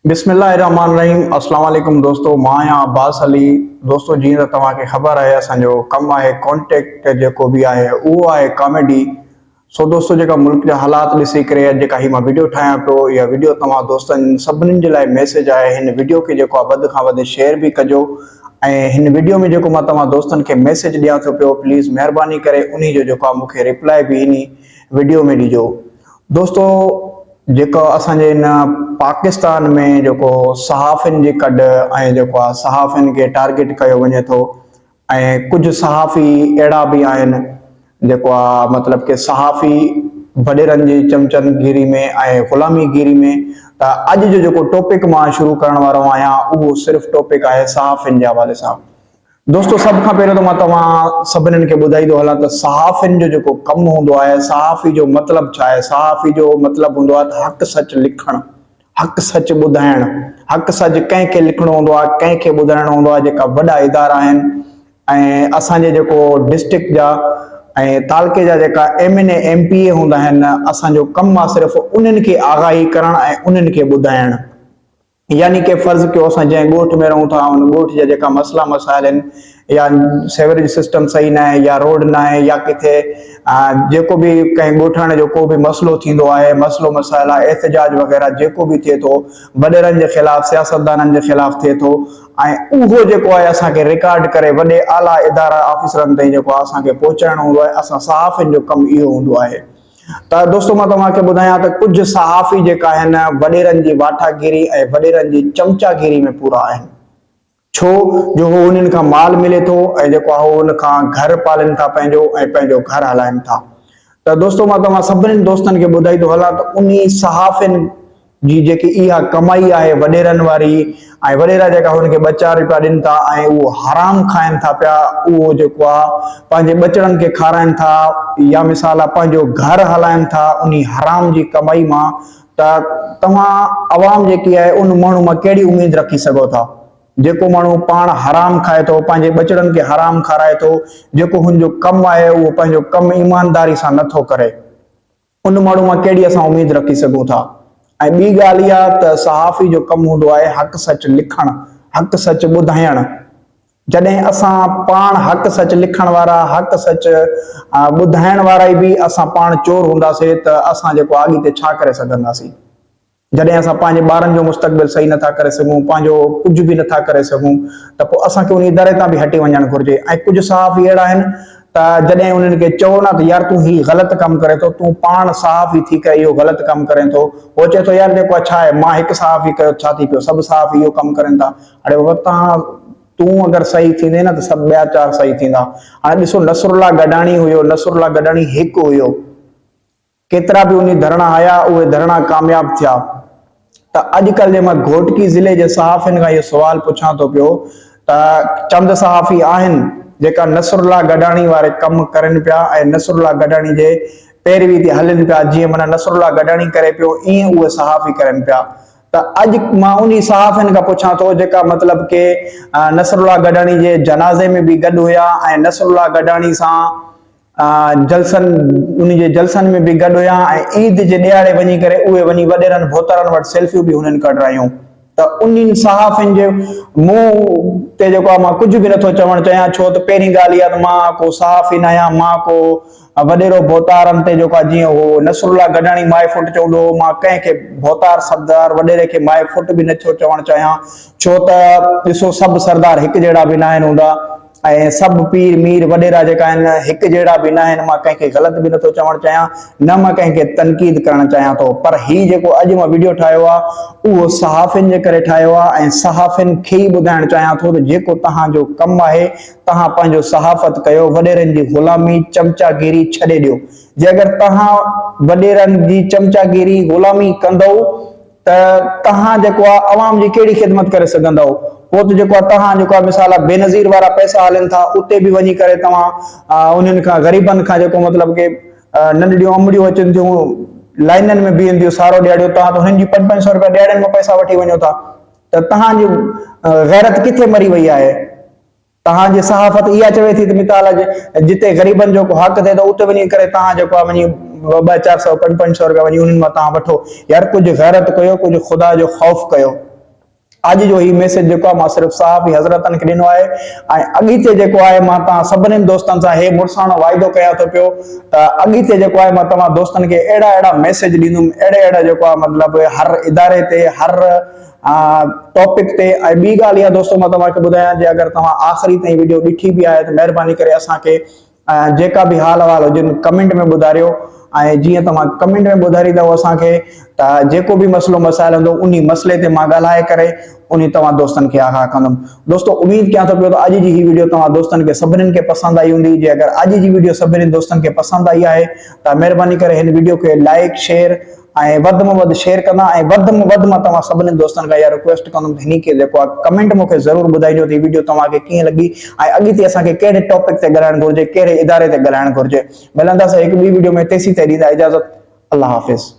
بسم الله الرحمٰن الرحيم اسلام عليڪم دوستو مان آهيان عباس علي دوستو جيئن ته توهان کي خبر آهي اسان جو ڪم آهي ڪانٽيڪٽ جيڪو به آهي اهو آهي ڪاميڊي سو دوستو جيڪا ملڪ جا حالات ڏسي ڪري اڄ جيڪا هي مان ويڊيو ٺاهيان پيو اها ويڊيو توهان دوستن سڀني جي لاء ميسيج آهي هن ويڊيو کي جيڪو آهي وڌ کان وڌ شيئر به ڪجو ۽ هن ويڊيو ۾ جيڪو مان توهان دوستن کي ميسيج ڏيان ٿو پيو پليز مهرباني ڪري انهي جو جيڪو آهي مون کي ريپلائي به هن ويڊيو ۾ ڏجو دوستو جيڪو اسان جي هن پاڪستان ۾ جيڪو صحافين جي ڪڍ ۽ جيڪو آ صحافين کي ٽارگيٽ ڪيو وڃي ٿو ۽ ڪجهه صحافي اهڙا به آهن جيڪو آ مطلب ڪي صحافي وڏيرن جي چمچن گيري ۾ ۽ غلامي گيري ۾ ته اڄ جو جيڪو ٽاپڪ مان شروع ڪرڻ وارو آهيان اهو صرف ٽاپڪ آهي صحافين جي حوالي سان. دوستو سڀ کان پهريون ته مان توهان سڀنن کي ٻڌائيندو هلان ته صحافين جو جيڪو ڪم هوندو آهي صحافي جو مطلب ڇا آهي صحافي جو مطلب هوندو آهي ته حق سچ لکڻ حق سچ ٻڌائڻ حق سچ ڪنهن کي لکڻو هوندو آهي ڪنهن کي ٻڌائڻو هوندو آهي جيڪا وڏا ادارا آهن ۽ اسان جي جيڪو ڊسٽرڪٽ جا ۽ تعلقي جا جيڪا M N A M P A هوندا آهن اسان جو ڪم آهي صرف انهن کي آگاهي ڪرڻ ۽ انهن کي ٻڌائڻ. يعني ڪي فرض ڪيو اسان جنهن ڳوٺ ۾ رهون ٿا ان ڳوٺ جا جيڪا مسئلا مسائل آهن يا سيوريج سسٽم صحيح نه آهي يا روڊ نه آهي يا ڪٿي جيڪو به ڪنهن ڳوٺاڻي جو ڪو به مسئلو ٿيندو آهي مسئلو مسائل آهي احتجاج وغيره جيڪو به ٿئي ٿو وڏيرن جي خلاف سياستدانن جي خلاف ٿئي ٿو ۽ اهو جيڪو آهي اسان کي رڪارڊ ڪري وڏي اعليٰ ادارا آفيسرن تائين جيڪو آهي اسان کي پهچائڻو هوندو آهي اسان صحافين جو ڪم اهو هوندو آهي. ته دوستو مان توهان کي ٻڌايان ته ڪجهه صحافي جيڪا آهن وڏيرن جي واٺاگيري ۽ وڏيرن جي چمچاگيري ۾ پورا آهن ڇو جو هو انهن کان مال ملي ٿو ۽ جيڪو آهي هو ان کان گهر پالين ٿا پنهنجو ۽ پنهنجو گهر هلائن ٿا ته دوستو مان توهان سڀني دوستن کي ٻڌائيندو هلان ته انهي صحافين جي جيڪي اها ڪمائي آهي وڏيرن واري ۽ وڏيرا جيڪا هن کي ٻه چار روپيا ڏين ٿا ۽ اهو حرام کائن ٿا پيا اهو جيڪو آ پنهنجي ٻچڙن کي کارائن ٿا يا مثال آ پنهنجو گهر هلائن ٿا انهي حرام جي ڪمائي مان ته توهان عوام جيڪي آهي ان ماڻهو مان ڪهڙي اميد رکي سگهو ٿا جيڪو ماڻهو پاڻ حرام کائي ٿو پنهنجي ٻچڙن کي حرام کارائي ٿو جيڪو هن جو ڪم آهي اهو پنهنجو ڪم ايمانداري سان نٿو ڪري. ان ماڻهو مان ڪهڙي اسان اميد رکي سگهون ٿا؟ ۽ ٻي ڳالهه اها ته صحافي جو ڪم هوندو آهي حق سچ لکڻ، حق سچ ٻڌائڻ. جڏهن اسان پاڻ حق سچ لکڻ وارا، حق سچ ٻڌائڻ وارا ئي به اسان پاڻ چور هونداسين ته اسان جيڪو آڳي تي ڇا ڪري سگهنداسين؟ جڏهن اسان پنهنجي ٻارن جو مستقبل صحيح نٿا ڪري سگهون، پنهنجو ڪجهه به نٿا ڪري سگهون ته پوء اسان کي ان اداري تان به هٽي وڃڻ گهرجي ۽ ڪجهه صحافي اهڙا آهن ته جڏهن انهن کي چئو نه ته يار تون هي غلط ڪم ڪرين ٿو، تون پاڻ صحافي ٿي ڪري اهو غلط ڪم ڪرين ٿو، هو چئي ٿو يار جيڪو آهي ڇا آهي مان هڪ صحافي ڪيو ڇا ٿي پيو سڀ صحافي اهو ڪم ڪرين ٿا، اڙي بابا تان تون اگر صحيح ٿيندين نه ته سڀ ٻيا چار صحيح ٿيندا. هاڻي ڏسو نصرالله گڏاڻي هيو، نصرالله گڏاڻي هڪ هيو. ڪيترا به انهي ڌرڻا هيا اهي ڌرڻا ڪامياب ٿيا ته اڄ ڪلهه جي مان گهوٽڪي ضلعي جي صحافين کان اهو سوال پڇان ٿو پيو ته چند صحافي آهن جيڪا نصرالله گڏاڻي واري ڪم ڪرين پيا ۽ نصرالله گڏاڻي جي پيروي تي هلن پيا جيئن معنيٰ نصرالله گڏاڻي ڪري پيو ايئن اهي صحافي ڪرين پيا ته اڄ مان انهي صحافين کان پڇان ٿو جيڪا مطلب ڪي نصرالله گڏاڻي جي جنازي ۾ به گڏ هيا ۽ نصرالله گڏاڻي سان جلسن انهن جي جلسن ۾ به گڏ هيا ۽ عيد جي ڏهاڙي وڃي ڪري اهي وڃي وڏيرن ڀوتارن وٽ سيلفيون به هنن ڪڍرايون ته انهن صحافين جي منهن تي جيڪو آهي مان ڪجهه به نٿو چوڻ چاهيان ڇو ته پهرين ڳالهه اها ته مان ڪو صحافي نه آهيان مان ڪو وڏيرو ڀوتارن تي جيڪو آهي جيئن هو نصرالله گڏاڻي مائي ڦٽ چوندو هو مان ڪنهن کي ڀوتار سردار وڏيري کي مائي ڦٽ به نٿو چوڻ چاهيان ڇو ته ڏسو سڀ سردار هڪ جهڙا به ناهن هوندا ۽ سڀ پير مير وڏيرا جيڪا آهن هڪ جهڙا به ناهن مان ڪنهن کي غلط به نٿو چوڻ چاهيان نه مان ڪنهن کي تنقيد ڪرڻ چاهيان ٿو پر هي جيڪو اڄ مان وڊيو ٺاهيو آهي اهو صحافين جي ڪري ٺاهيو آهي ۽ صحافين کي ئي ٻڌائڻ چاهيان ٿو ته جيڪو توهان جو ڪم آهي توهان پنهنجو صحافت ڪيو وڏيرن جي غلامي چمچا گيري ڇڏي ڏيو جي اگر توهان وڏيرن جي چمچا گيري غلامي ڪندؤ ته توهان جيڪو آ عوام جي ڪهڙي خدمت ڪري سگهندؤ؟ پوء ته جيڪو آ توهان جيڪو آ مثال آ بينظير وارا پئسا هلن ٿا اتي به وڃي ڪري توهان انهن کان غريبن کان جيڪو مطلب ڪي ننڍڙيون امڙيون اچن ٿيون لائنن ۾ بيهن ٿيون سارو ڏيهاڙيو توهان ته هنن جي پنج پنج سو روپيا ڏيهاڙين مان پئسا وٺي وڃو ٿا ته توهان جي غيرت ڪٿي مري وئي آهي؟ توهان جي صحافت اها چوي ٿي ته مثال جتي غريبن جو ڪو حق ٿئي ٿو اتي وڃي ڪري توهان جيڪو آهي وڃي ٻه ٻه چار سو پنج پنج سو روپيا وڃي انهن مان توهان وٺو يار ڪجهه غيرت ڪيو ڪجهه خدا جو خوف ڪيو. اڄ جو هي ميسيج جيڪو آهي مان صرف صحافي حضرتن کي ڏنو آهي ۽ اڳتي جيڪو آهي مان توهان سڀني دوستن سان هي مڙساڻو واعدو ڪيان ٿو پيو ته اڳتي جيڪو آهي مان توهان دوستن کي اهڙا اهڙا ميسيج ڏيندم اهڙي اهڙا جيڪو آهي مطلب هر اداري تي هر ٽاپڪ تي ۽ ٻي ڳالهه اها دوستو مان توهان کي ٻڌايان جي اگر توهان آخري تائين ويڊيو ڏٺي به آهي ته مهرباني ڪري اسان کي جيڪا به حال احوال هجن ڪمينٽ ۾ ٻڌاريو ۽ جيئن توهان ڪمينٽ ۾ ٻڌاريندؤ اسان کي ته جيڪو به مسئلو مسائل هوندو انهي مسئلي تي مان ڳالهائي ڪري انهي توهان دوستن کي آگاهه ڪندم دوستو اميد ڪيان ٿو پيو ته اڄ جي هي ويڊيو توهان دوستن کي سڀنين کي پسند آئي هوندي جي اگر اڄ جي ويڊيو سڀني دوستن کي پسند آئي آهي ته مهرباني ڪري هن ويڊيو کي لائڪ شيئر ۽ وڌ ۾ وڌ شيئر ڪندا ۽ وڌ ۾ وڌ مان توهان سڀني دوستن کان اها رڪويسٽ ڪندم ته هني کي جيڪو آهي ڪمينٽ مون کي ضرور ٻڌائجو ته هي ويڊيو توهان کي ڪيئن لڳي ۽ اڳتي اسان کي ڪهڙي ٽاپڪ تي ڳالهائڻ گهرجي ڪهڙي اداري تي ڳالهائڻ گهرجي ملنداسين هڪ ٻي ويڊيو ۾ تيسين تائين ڏيندا اجازت الله حافظ.